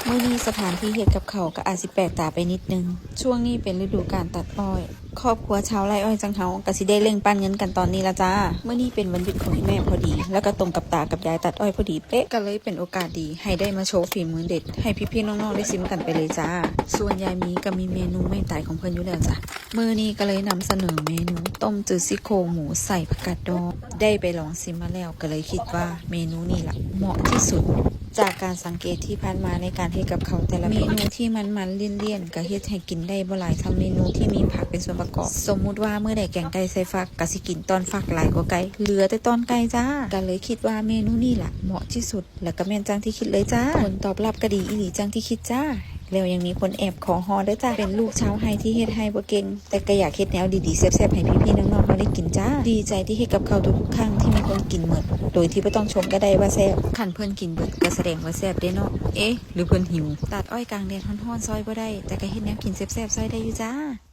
ມື້ນີ້ສະຖານທີ່ເຮັດກັບເຂົ້າກໍອາດຊິແປກຕາໄປນິດໜຶ່ງ. ຊ່ວງນີ້ເປັນລະດູການຕັດອ້ອຍ, ຄອບຄົວຊາວໄຮ່ອ້ອຍຈັ່ງເຮົາກໍຊິໄດ້ເລັ່ງປັ້ນເງິນກັນຕອນນີ້ລະຈ້າ. ມື້ນີ້ເປັນວັນຢຸດຂອງອີ່ແມ່ພໍດີ ແລ້ວກໍຕົງກັບຕາກັບຍາຍຕັດອ້ອຍພໍດີເປະ, ກໍເລີຍເປັນໂອກາດດີໃຫ້ໄດ້ມາໂຊຝີມືເດັດໃຫ້ພີ່ໆນ້ອງໆໄດ້ຊິມກັນໄປເລີຍຈ້າ. ສ່ວນຍາຍມີກໍມີເມນູໄມ້ຕາຍຂອງເພິ່ນຢູ່ແລ້ວຈ້າ. ມື້ນີ້ກໍເລີຍນຳສະເໜີເມນູຕົ້ມຈືດຊີ້ໂຄງໝູໃສ່ຜັກກາດດອງ. ໄດ້ໄປລອງຊິມມາແລ້ວ ກໍເລີຍຄິດວ່າເມນູນີ້ລະເໝາະທີ່ສຸດ. ຈາກການສັງເກດທີ່ຜ່ານມາໃນການເຮັດກັບເຂົ້າແຕ່ລະເມນູທີ່ມັນໆລ້ຽນໆ ກໍເຮັດໃຫ້ກິນໄດ້ບໍ່ຫຼາຍສ່ຳເມນູທີ່ມີຜັກເປັນສ່ວນປະກອບ. ສົມມຸດວ່າມື້ໃດແກງໄກ່ໃສ່ຝັກ ກໍຊິກິນຕ່ອນຝັກຫຼາຍກວ່າໄກ່ ເຫຼືອແຕ່ຕ່ອນໄກ່ຈ້າ. ກໍເລີຍຄິດວ່າເມນູນີ້ລະເໝາະທີ່ສຸດ ແລ້ວກໍແມ່ນຈັ່ງທີ່ຄິດເລີຍຈ້າ. ຜົນຕອບຮັບກໍດີອີ່ຫຼີຈັ່ງທີ່ຄິດຈ້າ. ແລ້ວຍັງມີຄົນແອບຂໍຫໍ່ເດີຈ້າ. ເປັນລູກຊາວໄຮ່ທີ່ເຮັດໄຮ່ບໍ່ເກັ່ງ ແຕ່ກໍຢາກເຮັດແນວດີໆແຊບໆໃຫ້ພີ່ໆນ້ອງໆເຮົາໄດ້ກິນຈ້າ. ດີໃຈທີ່ເຮັດກັບເຂົ້າທຸກໆຄັ້ງທີ່ມີຄົນກິນໝົດ ໂດຍທີ່ບໍ່ຕ້ອງຊົມກໍໄດ້ວ່າແຊບ. ຄັນເພິ່ນກິນເບິດກໍສະແດງວ່າແຊບເດ້ເນາະ. ເອະ ຫຼືເພິ່ນຫິວ? ຕັດອ້ອຍກາງແດດຮ້ອນໆຊ່ອຍບໍ່ໄດ້ ແຕ່ກໍເຮັດແນວກິນແຊບໆຊ່ອຍໄດ້ຢູ່ຈ້າ.